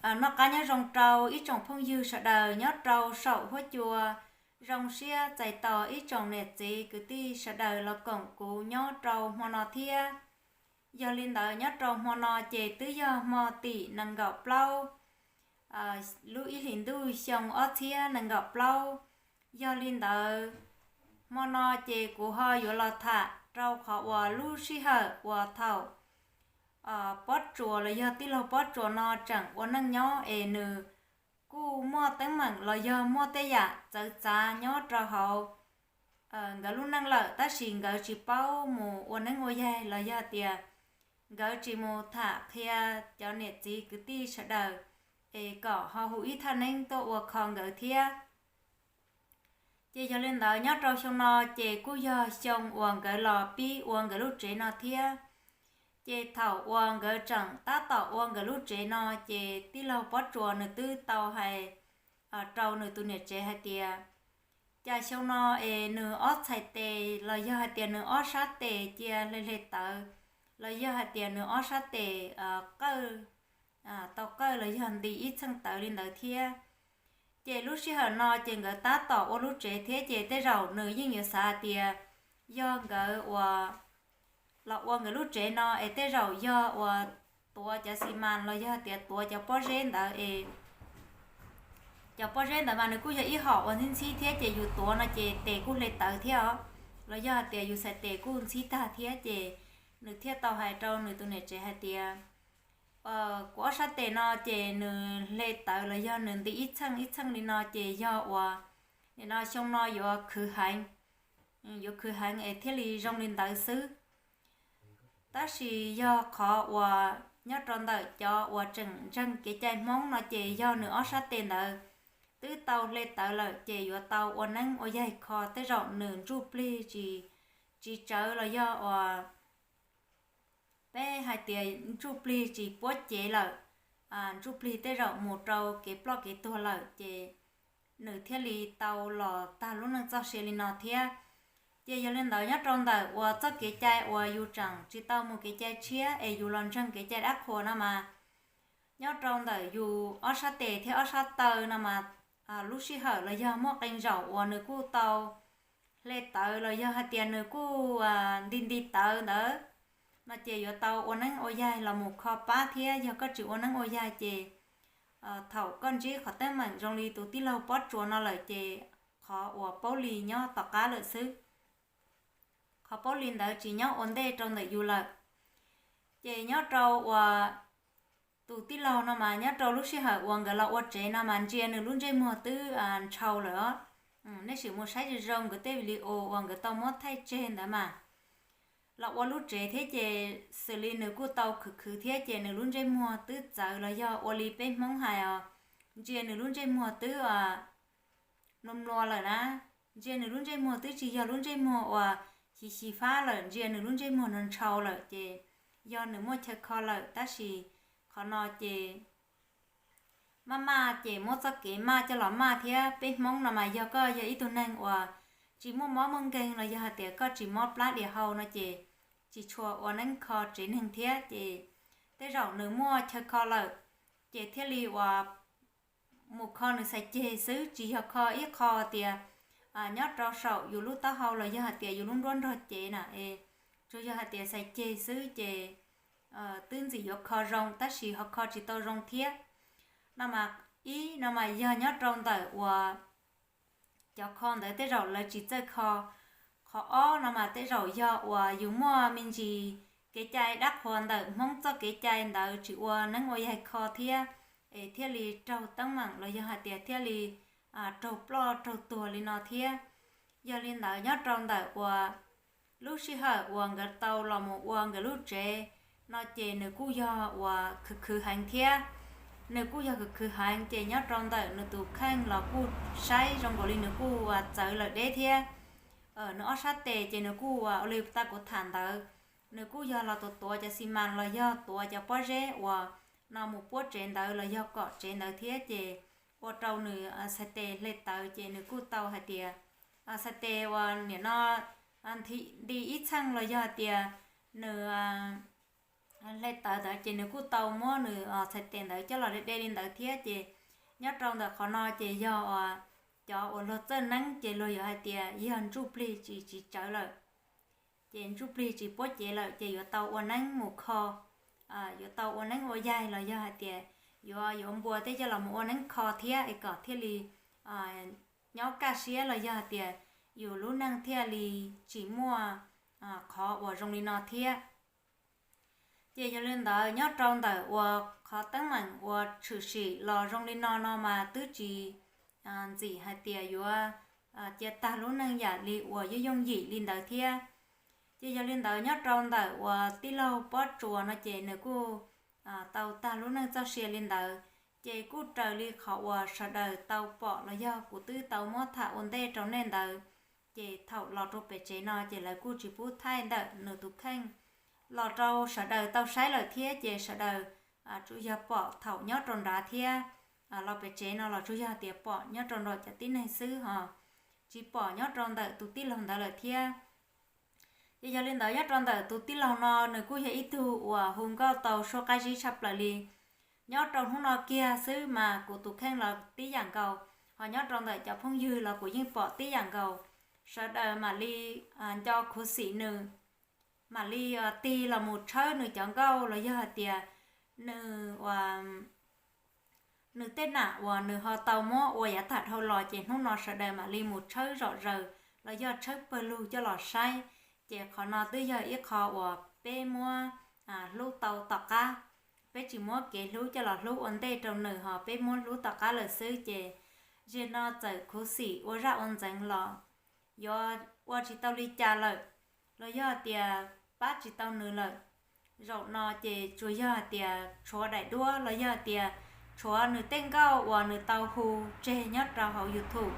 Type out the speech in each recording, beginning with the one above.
Noj qab nyob zoo rau ib tsoom phooj ywg sawv daws nyob rau saum huab cua. Zoo siab txais tos ib tsoom niam txiv kwv tij sawv daws los koom kuv nyob rau hmo no thiab. Yog li ntawd nyob rau hmo no ces twb yog hmo tim nees nkaum plaub lub ib hlis ntuj xyoo ob txhiab nees nkaum plaub. Yog li ntawd hmo no ces kuv ho yuav los tham rau qhov uas lub sij hawm uas thaum Pob Tsuas los yog tij laug Pob Tsuas no tseem ua neej nyob es nws kuj muaj teeb meem los yog muaj tej yam txawv txav nyob rau hauv nkawd lub neej lawm, tab sis nkawd tsis paub mus ua neeb ua yaig los yog tias nkawd tsis mus tham qhia cov niam txiv kwv tij sawv daws es kom ho hu ib thaj neeb tuaj ua kho nkawd thiab. Ces yog li ntawd nyob rau xyoo no ces kuj yog xyoo uas nkawd los pib ua nkawd lub tsev no thiab. Ces thaum uas nkawd tseem tab tom ua nkawd lub tsev no ces tij laug Pob Tsuas nws twb tau hais rau nws tus niam tsev hais tias, cas xyoo no es nws ob txhais tes los yog hais tias nws ob sab tes cia hle hle tawv, los yog hais tias nws ob sab tes qawj, tau qawj los yog nti ib txheej tawv li ntawd thiab. Ces lub sij hawm no ces nkawd tab tom ua lub tsev thiab ces tej zaum nws yeej yuav xav hais tias yog nkawd uas los ua nkawd lub tsev no es tej zaum yog uas tuav cov xi mas los yog tias tuav cov pob zeb ntawd es cov pob zeb ntawd mas nws kuj yog ib hom uas ntxhib ntxhib thiab ces yus tuav no ces tes kuj hle tawv thiab os, los yog hais tias yus xais tes kuj ntxhib tag thiab ces nws thiaj tau hais rau nws tus niam tsev hais tias, kuv ob sab tes no ces nws hle tawv los yog nws nti ib txheej ib txheej li no ces yog uas nim no xyoo no yuav khwv heev, yuav khwv heev es thiaj li zoo li ntawd xwb. Tab sis yog qhov uas nyob rau ntawm cov uas tseem ntseeg kev cai Hmoob no ces yog nws ob sab tes ntawd twb tau hle tawv lawm ces yuav tau ua neeb ua yaig kho, tej zaum nws ntsuj plig tsis, tsis tsawv los yog uas peb hais tias ntsuj plig tsis puab cev lawm, ntsuj plig tej zaum mus rau kev ploj kev tuag lawm ces nws thiaj li tau los tag lub neej txoj sia li no thiab. Ces yog li ntawd nyob rau ntawm uas txoj kev cai uas yus tseem tsis tau mus kev cai tshiab es yus los ntseeg kev cai dab qhuas no mas, nyob rau ntawm yus ob sab tes thiab ob sab taw no mas, lub sij hawm los yog muaj qee zaum uas nws kuj tau hle tawv los yog hais tias nws kuj nti nti tawv ntawd no ces yuav tau ua neeb ua yaig los mus kho pab thiab. Yog koj tsis ua neeb ua yaig ces thaum koj ntsib qhov teeb meem zoo li tus tij laug Pob Tsuas no lawm ces qhov uas paub li nyob tom qab lawm xwb, qhov paub li ntawd tsis nyob ua ntej rau ntawm yus lawm. Ces nyob rau uas tus tij laug no mas nyob rau lub sij hawm uas nkawd los ua tsev no mas ntsia nws lub ntsej muag twb ntshau lawm os. Nej sim mus saib zoo zoo nkawd tej video uas nkawd tau muab thaij tseg ntawd mas, los ua lub tsev thiab ces xws li nws kuj tau khwv khwv thiab ces nws lub ntsej muag twb txawv los yog ua li peb Hmoob hais os, ntsia nws lub ntsej muag twb mluas mluas lawm na. Ntsia nws lub ntsej muag twb tsis yog lub ntsej muag uas xyiv xyiv fab lawm, ntsia nws lub ntsej muag no ntshau lawm ces yog nws muaj chaw kho lawm. Tab sis qhov no ces maj maj ces muab txoj kev maj coj los maj thiab. Peb Hmoob no mas yog koj yog ib tug neeg uas tsis muaj mob muaj nkeeg los yog hais tias koj tsis mob plab dias hau no ces tsis tshua ua neeb kho tsev neeg thiab ces tej zaum nws muaj chaw kho lawm ces thiaj li uas mus kho nws xais ceg xwb, tsis yog kho ib qho tias nyob rau saum yus lub taub hau los yog hais tias yus lub nruab nrog cev na es, tsuas yog hais tias xais ceg xwb ces twb ntxim yuav kho zoo tab sis ho kho tsis tau zoo thiab. No mas ib no mas yog nyob rau ntawm uas cov kho ntawd tej zaum lawv tsis txawj kho. Qhov ob no mas tej zaum yog uas yus muaj me ntsis kev cai dab qhuas ntawm Hmoob txoj kev cai ntawd tsis ua neeb ua yaig kho thiab es thiaj li raug teeb meem los yog hais tias thiaj li raug ploj raug tuag li no thiab. Yog li ntawd nyob rau ntawm uas lub sij hawm uas nkawd tau los mus ua nkawd lub tsev no ces nws kuj yog uas khwv khwv heev thiab. Nws kuj yog khwv khwv heev ces nyob rau ntawm nws tus kheej los kuj saib zoo nkaus li nws kuj txawv lawm deb thiab. Nws ob sab tes ces nws kuj ua li tau kuv tham ntawd, nws kuj yog los tuav tuav cov xi mas los yog tuav cov pob zeb uas no mus puab tsev ntawd los yog kom tsev ntawd thiab ces ua rau nws xais tes hle tawv ces nws kuj tau hais tias xais tes uas nim no nti ib txheej los yog hais tias nws hle tawv ntawd ces nws kuj tau muab nws txhais tes ntawd coj los de de li ntawd thiab. Ces nyob rau ntawm qhov no ces yog cov uas luag txawj neeb ces luag yuav hais tias yog ntsuj plig tsis tsis tsawv lawm, ces ntsuj plig tsis puab cev lawm ces yuav tau ua neeb mus kho, yuav tau ua neeb ua yaig los yog hais tias yuav yuav npua tej coj los mus ua neeb kho thiab es kom thiaj li nyob kaj siab los yog hais tias yus lub neej thiaj li tsis muaj qhov uas zoo li no thiab. Ces yog li ntawd nyob rau ntawm uas qhov teeb meem uas tshwm sim los zoo li no no mas twb tsis ntxim hais tias yuav cia tag lub neej yam li uas yooj yooj yim li ntawd thiab. Ces yog li ntawd nyob rau ntawm uas tij laug Pob Tsuas no ces nws kuj tau tag lub neej txoj sia li ntawd, ces kuj raws li qhov uas sawv daws tau pom los yog kuv twb tau muab tham ua ntej rau nej ntawd. Ces thaum los rau pem tsev no ces lawv kuj tsis pub thaij ntawm nws tus kheej los rau sawv daws tau saib lawm thiab, ces sawv daws tsuas yog pom thaum nyob rau nrad thiab los pem tsev no los tsuas yog tias pom nyob rau nram cov tib neeg xwb ho tsis pom nyob rau ntawm tus tij laug ntawd lawm thiab. Ces yog li ntawd nyob rau ntawm tus tij laug no nws kuj yog ib tug uas hu nkauj tau suab qab zib tshaj plaws li. Nyob rau hnub no kiag xwb mas kuv tus kheej los tib yam nkaus, ho nyob rau ntawm cov phooj ywg los kuv yeej pom tib yam nkaus. Sawv daws mam li nco khuv xim nws, mam li tig los mus tshawb nws cov nkauj los yog hais tias nws nws tej nam uas nws ho tau muab ua yav tag dhau los ces hnub no sawv daws mam li mus tshawb zom zaws los yog tshawb pawg lug coj los saib. Ces qhov no twb yog ib qho uas peb muab hlub tau tom qab, peb tsis muab kev hlub coj los hlub ua ntej rau nws ho peb muab hlub tom qab lawm xwb ces zaum no txawm khuv xim ua zaj ua ntxeev los yuav ua tsis tau li cas lawm, los yog tias pab tsis tau nws lawm. Zaum no ces tsuas yog hais tias tshuav daim duab los yog hais tias tshuav nws tej nkauj uas nws tau hu tseg nyob rau hauv YouTube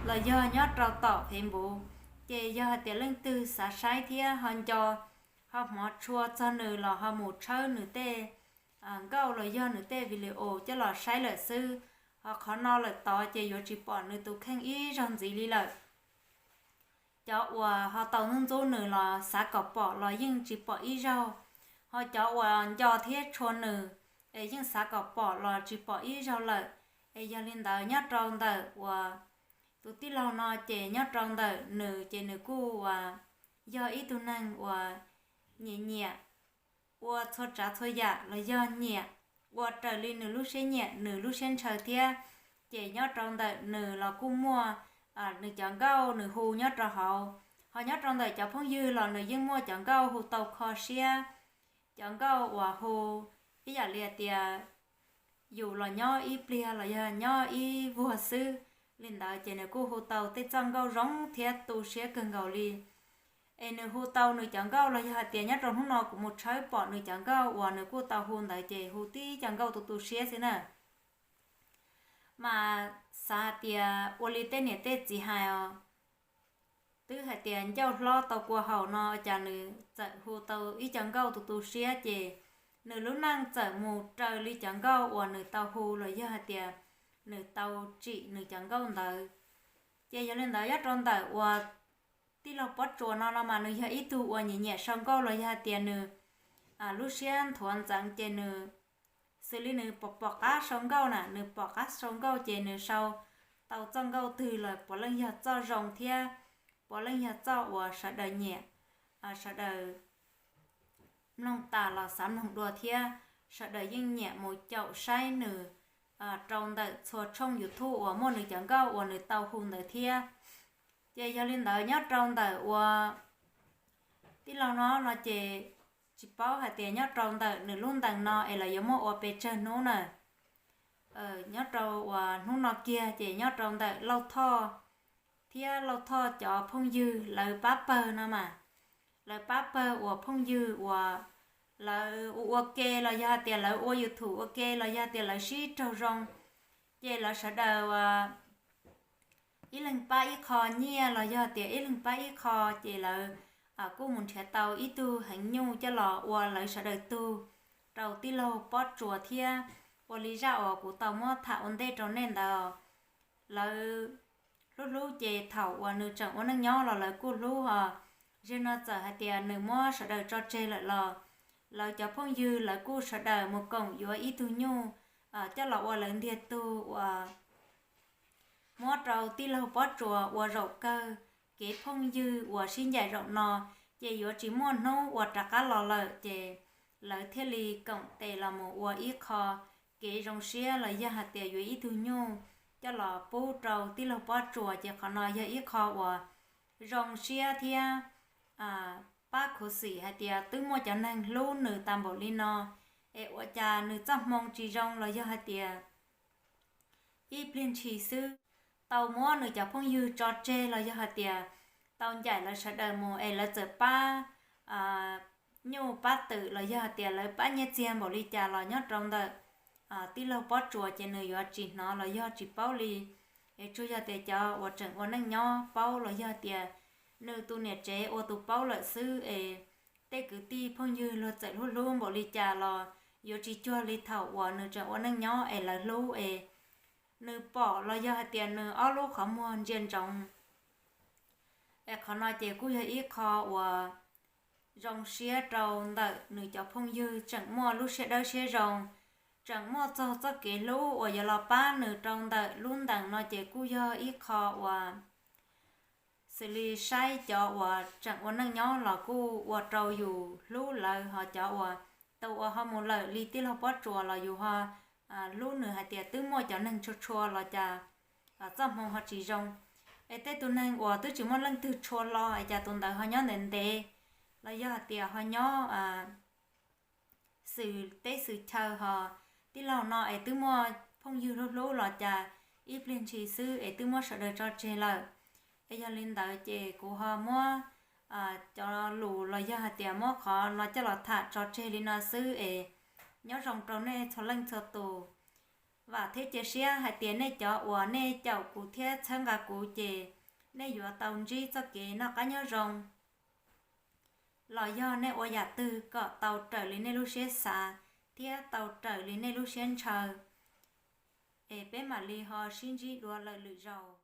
los yog nyob rau tom Facebook, ces yog hais tias leej twg xav saib thiab ho nco, ho hmov tshua txog nws los ho mus tshawb nws tej nkauj los yog nws tej video coj los saib lawm xwb. Ho qhov no lawm tod ces yuav tsis pom nws tus kheej ib zaug ntxiv li lawm. Cov uas ho tau ntxub ntxub nws los xav kom pom los yeej tsis pom ib zaug, ho cov uas nco thiab tshua nws es yeej xav kom pom los tsis pom ib zaug lawm. Es yog li ntawd nyob rau ntawm uas tus tij laug no ces nyob rau ntawm nws ces nws kuj uas yog ib tug neeg uas nyiam nyiam ua txhua tsav txhua yam los yog nyiam ua raws li nws lub siab nyiam nws lub siab ntshaw thiab. Ces nyob rau ntawm nws los kuj muaj nws cov nkauj nws hu nyob rau hauv, ho nyob rau ntawm cov phooj ywg los nws yeej muaj cov nkauj hu tau kho siab, cov nkauj uas hu ib yam li tias yus los nyob ib pliag los yog nyob ib vuag xwb li ntawd ces nws kuj hu tau tej txoj nkauj zoo thiab tu siab kawg nkaus li. Es nws hu tau nws cov nkauj los yog hais tias nyob rau hnub no kuv mus tshawb pom nws cov nkauj uas nws kuj tau hu ntawd ces hu tib cov nkauj tu tu siab xwb na. Mas xav hais tias ua li tej niam tej txiv hais os, twb hais tias ncauj hlob tau kua haus no, cas nws txawm hu tau ib cov nkauj tu tu siab ces nws lub neej txawm mus raws li cov nkauj uas nws tau hu los yog hais tias nws tau tsim nws cov nkauj ntawd. Ces yog li ntawd nyob rau ntawm uas tij laug Pob Tsuas no no mas nws yog ib tug uas nyiam nyiam sau nkauj los yog hais tias nws lub siab nthuav ntxeev ces nws xws li nws pom pom qab sau nkauj na, nws pom qab sau nkauj ces nws sau tau txoj nkauj twg los puav leej yog txoj zoo thiab puav leej yog txoj uas sawv daws nyiam, sawv daws mloog tas los xav mloog dua thiab sawv daws yeej nyiam mus caum saib nws rau ntawm txhua tshooj YouTube uas muaj nws cov nkauj uas nws tau hu ntawd thiab. Ces yog li ntawd nyob rau ntawm uas tij laug no no ces tsis paub hais tias nyob rau ntawm nws lub ntees no es lawv yuav muab ua pes tsawg hnub na. Nyob rau uas hnub no kiag ces nyob rau ntawm Lauj Thoj thiab Lauj Thoj cov phooj ywg lawv pab pawg no mas, lawv pab pawg uas phooj ywg uas lawv ua ua ke los yog hais tias lawv ua YouTube ua ke los yog tias lawv sib raug zoo, ces lawv sawv daws ib leeg pab ib qho nyiaj los yog tias ib leeg pab ib qho, ces lawv kuj mus nrhiav tau ib tug heev nyuj coj los ua lawv sawv daws tug rau tij laug Pob Tsuas thiab. Ua li zaj uas kuv tau muab tham ua ntej rau nej ntawd, lawv hlub hlub ces thaum uas nws tseem ua neej nyob los lawv kuj hlub ho. Zaum no txawm hais tias nws muab sawv daws tso tseg lawm los lawv cov phooj ywg lawv kuj sawv daws mus koom yuav ib tug nyuj coj los ua lawv ntiag tug uas muab rau tij laug Pob Tsuas ua zaum kawg. Kev phooj ywg uas sib ncaim zaum no ces yuav tsis muaj hnub uas rov qab los lawm, ces lawv thiaj li koom tes los mus ua ib qho kev zoo siab los yog hais tias yuav ib tug nyuj coj los pub rau tij laug Pob Tsuas, ces qhov no yog ib qho uas zoo siab thiab pab khuv xim hais tias twb muaj cov neeg hlub nws tas npaum li no, es ua cas nws txoj hmoo tsis zoo los yog hais tias ib pliag ntshis xwb tau muab nws cov phooj ywg tso tseg los yog hais tias tau ncaim lawv sawv daws mus es lawv txawm pab nyuj pab twm los yog hais tias lawv pab nyiaj txiag npaum li cas los nyob rau ntawm tij laug Pob Tsuas ces nws yuav tsis hnov los yog tsis paub li. Es tsuas yog tias cov uas tseem ua neej nyob paub los yog tias nws tus niam tsev ua tus paub lawm xwb es tej kwv tij phooj ywg luag txawm hlub hlub npaum li cas los yuav tsis cuag li thaum uas nws tseem ua neej nyob es lawv hlub es nws pom los yog hais tias nws ob lub qhov muag ntsia ntsoov. Es qhov no ces kuj yog ib qho uas zoo siab rau ntawm nws cov phooj ywg tseem muaj lub siab dawb siab zoo, tseem muaj txog txoj kev hlub uas yuav los pab nws rau ntawm lub ntees no ces kuj yog ib qho uas xws li saib cov uas tseem ua neej nyob los kuj ua rau yus hlub lawv, ho cov uas tus uas ho mus lawm li tij laug Pob Tsuas los yus ho hlub nws hais tias twb muaj cov neeg tshua tshua los cas txoj hmoo ho tsis zoo. Es tej tus neeg uas twb tsis muaj leej twg tshua los es cas tus ntawd ho nyob ntev ntev los yog hais tias ho nyob xws teb xws chaw ho tij laug no es twb muaj phooj ywg hlub hlub los cas ib pliag ntshis xwb es twb muab sawv daws tso tseg lawm. Es yog li ntawd ces kuv ho muab cov lus los yog hais tias muab qhov no coj los tham tso tseg li no xwb es nyob zoo rau nej txhua leej txhua tus. Vam thiab cia siab hais tias nej cov uas nej caum kuv thiab txhawb nqa kuv ces nej yuav tau ntsib txoj kev noj qab nyob zoo los yog nej ua yam twg kom tau raws li nej lub siab xav thiab tau raws li nej lub siab ntshaw, es peb mam li ho sib ntsib dua lwm zaus.